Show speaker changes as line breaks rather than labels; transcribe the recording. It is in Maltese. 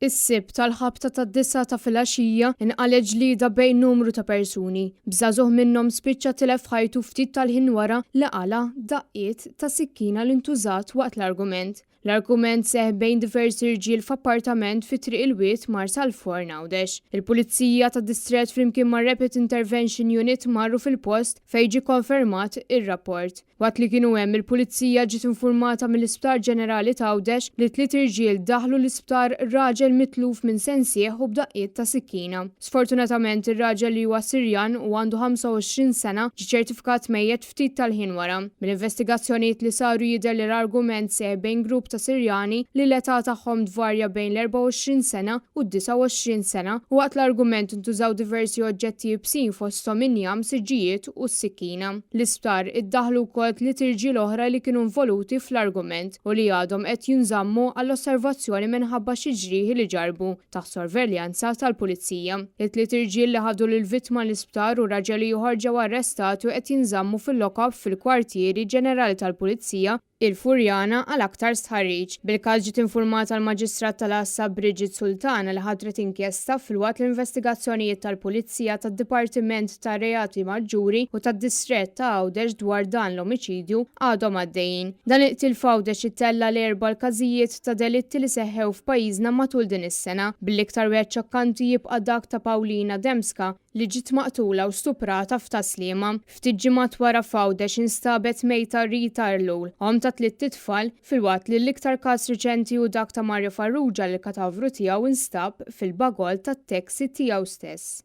Is-Sibt għall-ħabta tad-disgħa ta' filgħaxija inqalgħet ġlieda bejn numru ta' persuni, b'żagħżugħ minnhom spiċċa tilef ħajtu ftit tal-ħin wara li qala' daqqiet ta' sikkina li ntużat waqt l-argument. L-argument seħħ bejn diversi rġiel f'appartament fi Triq il-Wied, Marsalforn, Għawdex. Il-Pulizija tad-Distrett flimkien mar-Rapid Intervention Unit marru fil-post fejn ġie konfermat ir-rapport. Waqt li kienu hemm, il-Pulizija ġiet infurmata mill-Isptar Ġenerali t'Għawdex li tliet irġiel daħlu l-isptar raġel mitluf minn sensih u b'daqqiet ta' sikkina. Sfortunatament, ir-raġel li huwa Sirjan u għandu 25 sena ġie ċertifikat mejjet ftit tal-ħin wara. Mill-investigazzjonijiet li saru jidher li l-argument seħħ bejn grupp ta' Sirjani li l-età tagħhom tvarja bejn l-24 sena u d-29 sena u waqt l-argument ntużaw diversi oġġetti ibsin fosthom injam, siġġijiet u s-sikkina. L-isptar iddaħħlu wkoll tliet irġiel oħra li kienu involuti fl-argument u li għadhom qed jinżammu għall-osservazzjoni minħabba xi ġrieħi li ġarrbu. taħt sorveljanza tal-Pulizija. It-tliet irġiel li ħadu lill-vittma l-isptar u raġel ieħor ġew arrestati u qed jinżammu fil-lock-up fil-Kwartieri Ġenerali tal-Pulizija, il-Furjana, għal aktar stħarriġ. Bil-każ ġiet infurmata l-Maġistrat tal-Għassa Bridget Sultana li ħatret inkjesta filwaqt li l-investigazzjonijiet tal-Pulizija tad-Dipartiment tar-Reati Maġġuri u tad-Distrett ta' Għawdex dwar dan l-omiċidju għadhom għaddejjin. Dan il-qtil f'Għawdex ittella' l-Erbgħa l-każijiet ta' delitti li seħħew f'pajjiżna matul din is-sena, bl-iktar wieħed xokkanti jibqa' dak ta' Paulina Dembska li ġiet maqtula u stuprata f'Tas-Sliema. Ftit ġimgħat wara f'Għawdex instabet mejta Rita Ellul, omm ta' tlitt itfal, filwaqt li l-iktar każ riċenti hu dak ta' Mario Farrugia li l-katavru tiegħu nstab fil-bagoll tat-taxi tiegħu stess.